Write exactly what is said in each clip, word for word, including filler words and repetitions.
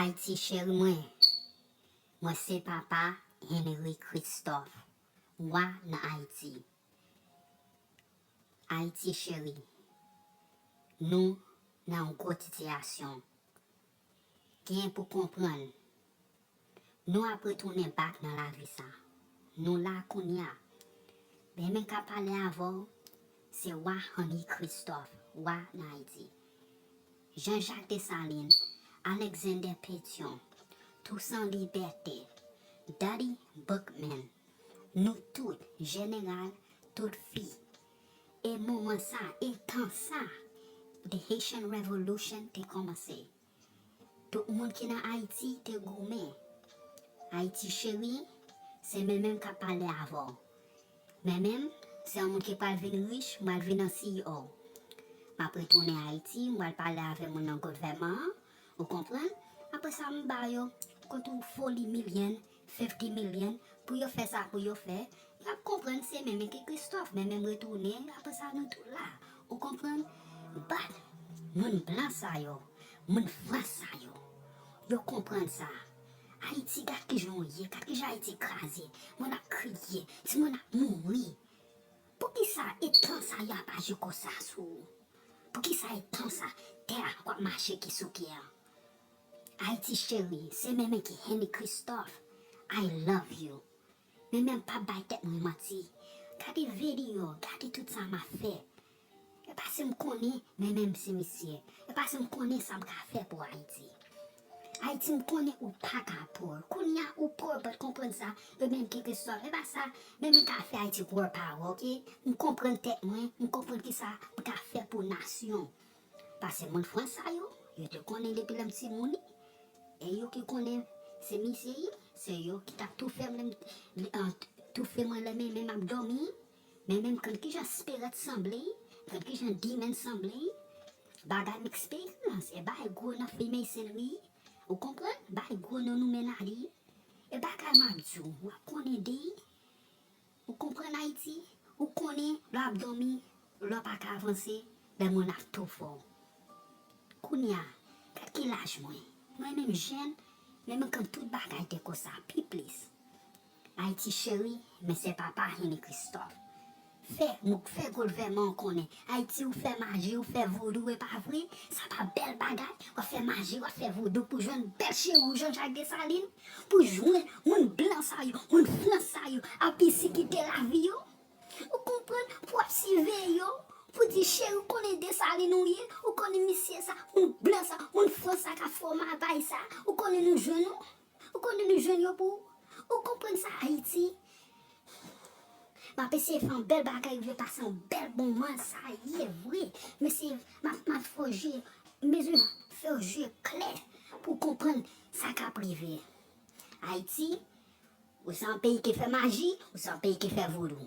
Ayiti cheri mwen, mwen se papa Henry Christophe, wa nan Ayiti. Ayiti cheri, nou nan yon gwo sitiyasyon. Gen pou konprann, nou ap retounen back nan lavi sa. Nou la kounye a. Men men k ap pale avè w, se wa Henry Christophe, wa nan Ayiti. Jean-Jacques Dessalines, Alexander Pétion, Toussaint Louverture, Dutty Boukman, nou tout, jeneral, tout fi. E moman sa, e tan sa, The Haitian Revolution te kòmanse. Tout moun ki nan Ayiti te goumen. Ayiti cheri, se men menm k ap pale avè w. Men menm, se yon moun ki pral vin rich, m pral vin an C E O. M ap retounen Ayiti, m pral pale avè moun nan gouvènman an, ou konprann? Apre sa, m ba yo, kote yon foli milyon, fifty million, pou yo fè sa pou yo fè, y ap konprann se men men ki Christophe, men menm retounen, apre sa nou tou la. Ou konprann? But, moun blan sa yo, moun Frans sa yo, yo konprann sa. Ayiti, gad kijan w ye, gad kijan Ayiti kraze, moun ap kriye, timoun ap mouri. Poukisa etan sa yo ap aji konsa sou ou? Poukisa etan sa tè a w ap mache ki souke an? Ayiti cheri, se men men ki Henry Christophe, I love you. Men men m p ap bay tèt mwen manti. Gade videyo, gade tout sa m ap fè. E paske m konnen men men m se misye. E paske m konnen sa m ka fè pou Ayiti. Ayiti, m konnen ou pa ka poor. Kounye a ou poor, but konprann sa, e menm ki Christophe. E pa sa, men men ka fè Ayiti world power, oke? M konprann tèt mwen, m konprann kisa m ka fè pou nasyon. Paske moun Frans sa yo, yo te konnen depi lè m timoun, e yo ki konnen se misye ye, se yo ki t ap toufe m lè m, lè, an, toufe mwen lè men men m ap dòmi, men men m konn kijan spirit sanble, konn kijan demon sanble, bagay m eksperyans, e bagay gwo nan Freemasonry, ou konprann? Bagay gwo nan Illuminati, e bagay m ap di w, w ap konnen de, ou konprann Ayiti, ou konnen lè w ap dòmi, lè w pa ka avanse, lè moun ap toufe w. Kounye a, gad ki laj mwen. Mwen menm jèn, men mwen konn tout bagay te konsa, pi plis. Ayiti cheri, men se papa Henry Christophe. Fè, moun fè gouvènman an konnen. Ayiti, ou fè maji, ou fè vodou, e pa vre? Sa pa bèl bagay? W ap fè maji, w ap fè vodou pou jwenn bèl cheri w, Jean-Jacques Dessalines? Pou jwenn moun blan sa yo, moun Frans sa yo, ap pisikite lavi yo? Ou konprann? Pou w ap siveye yo, pou di cheri, ou konnen Dessalines ou ye, ou konnen misye sa, moun blan sa, moun Frans sa k ap fè w magay sa, ou konnen nou jwenn ou? Ou konnen nou jwenn yo pou ou? Ou konprann sa, Ayiti? M ap eseye fè yon bèl bagay, vle pase yon bèl moman, sa ye vre. Men se, m ap, m ap fè w jwe, bezwen fè w jwe klè pou w konprann sa k ap rive. Ayiti, ou se yon peyi ki fè maji, ou se yon peyi ki fè vodou.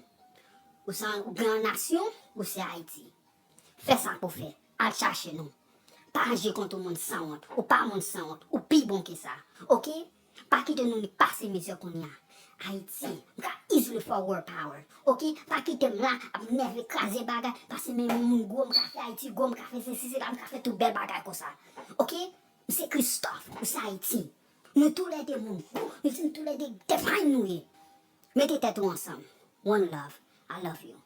Ou se yon, ou gen yon nasyon, ou se Ayiti. Fè sa pou fè. Al chache nou. Pa aji kont yon moun sanwont. Ou pa moun sanwont. Ou pi bon ke sa. Oke? Pa kite nou pase mizè kounye a. Ayiti, m ka easily for world power. Oke? Pa kite m la ap nève, kraze bagay, pase men yon moun gwo, m ka fè Ayiti gwo, m ka fè sesi, sela, m ka fè tout bèl bagay konsa. Oke? M se Christophe, m se Ayiti. Nou toulède moun gwo, nou se toulède define nou ye. Mete tèt ou ansanm. One love. I love you.